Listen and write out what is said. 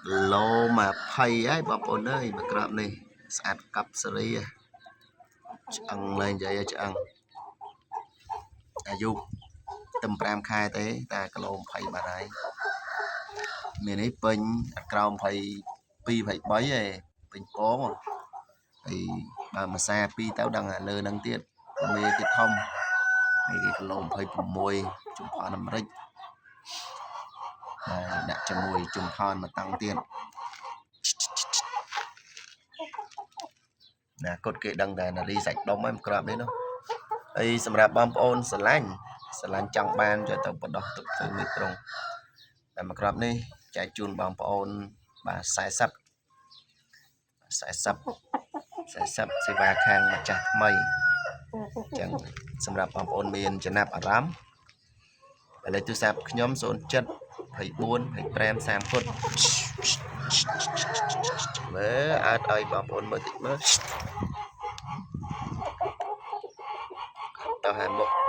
គីឡូ20ហើយបងប្អូនអើយមួយក្របនេះស្អាតកប់សេរីឆ្អឹងលែងនិយាយឆ្អឹងអាយុតែ5ខែទេតែគីឡូ20បាត់ហើយមាននេះពេញអត់ក្រោម22 23ឯងពេញពងហើយបើមួយសា2ទៅដឹងអាលើនឹងទៀតមេគេធំមេគេគីឡូ26ជំផនអាមេរិកបាទដាក់ជាមួយជំផនមកតាំងទៀតណាគាត់គេដឹងតែនារីសាច់ដុំហ្នឹងក្របនេះនោះហើយសម្រាប់បងប្អូនស្រឡាញ់ស្រឡាញ់ចង់បានយកទៅបដោះទុកធ្វើមួយត្រង់តែមួយក្របនេះចែកជូនបងប្អូនបាទ40 40 40សេវាខាងម្ចាស់ថ្មីអញ្ចឹងសម្រាប់បងប្អូនមានចំណាប់អារម្មណ៍លេខទូរស័ព្ទខ្ញុំ07 24 25 30ពុតមើលអត់ឲ្យបងប្អូនមើលតិចមើលតោះឲ្យមុខ